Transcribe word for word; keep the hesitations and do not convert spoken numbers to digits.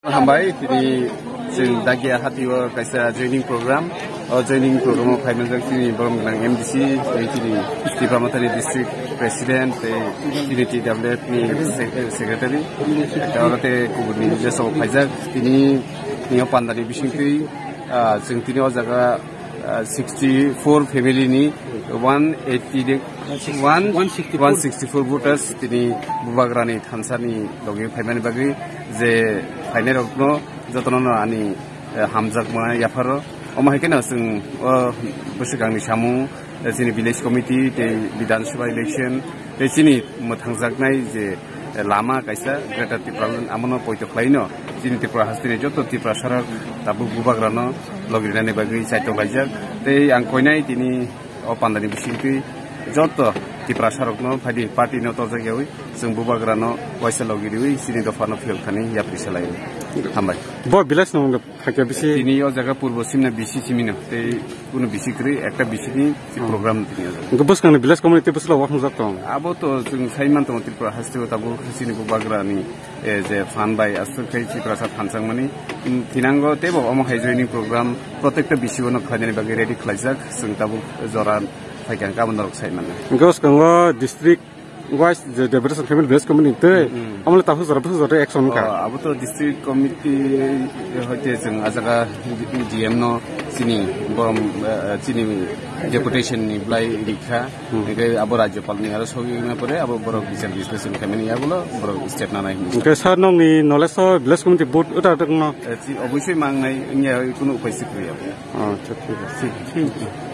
Hambai, tini chwng Dagia hatio kaisa joining program. O joining program o phaimanjak chini borom gwnang M D C, tei chini Tipra Mothani district president, tei chini T W F ni sec-, secretary. Oro tei kubuni jesok phaijak tini, tini o pandani bisingtwi, ah, chwng tini o jaga, ah, sixty four family ni one eighty de, one, one sixty four. One sixty four voters tini Bubagrani thansani logi phaimani bagwi je phainai rokno jotono no ani, eh, hamjakma yapharo. Omo hai kheno chwng o bwswkangni samung, eh, chini village committee tei Bidhan Sabha election tei chini mwthangjaknai je, eh, lama kaisa Greater Tipraland amono poito khlaino chini Tripura hasteni joto Tiprasarok tabuk Bubagrano logi rinani bagwi chaitok laijak. Tei ang koinai tini o pandani bisingtwi joto Tiprasarokno phaidi party no torjak yawi chwng Bubagrano waisa logi riwi chini dophano phiyok thani yapri salai. Hambai. Bo village no wngkha khe bisi? Tini o jaga purbo simna bisi simino tei kuno bisi kwrwi ekta bisini si program tini o jaga. Hwnkhe bwskangni village committee bwswk wak wngjak tong? Abo to chwng sai man tongo Tripura hasteo tabuk chini Bubagrani, eh, je phan bai aswk khe Tiprasa phan changmani, mm, thinango teibo omo hai joining program protekta bisio no khlainani bagwi ready khlaijak, chwng tabuk jora phaikha hwnkhe abo norok sai mano. Hwnkhe bwskango district wise je deputation khaimani village committee tei, mm, amole tahu jora bwswk jora action wngkha. Oh, abo to district committee hoite chwng a jaga D M no chini borom, eh, chini deputation ni blai rikha. Hmm. Hingke abo Rajyapal ni aro sogwi wngna pore abo borok bichar bisleshon khaimani yagulo borok step nanai hinwi. Hingke sir nokni knowledge o village committee vote uta uta wngno? Eh, chi-, obosoi mangnai wngya kunu upai si kwrwi abo. Oh, acha, thik ase. Thank you.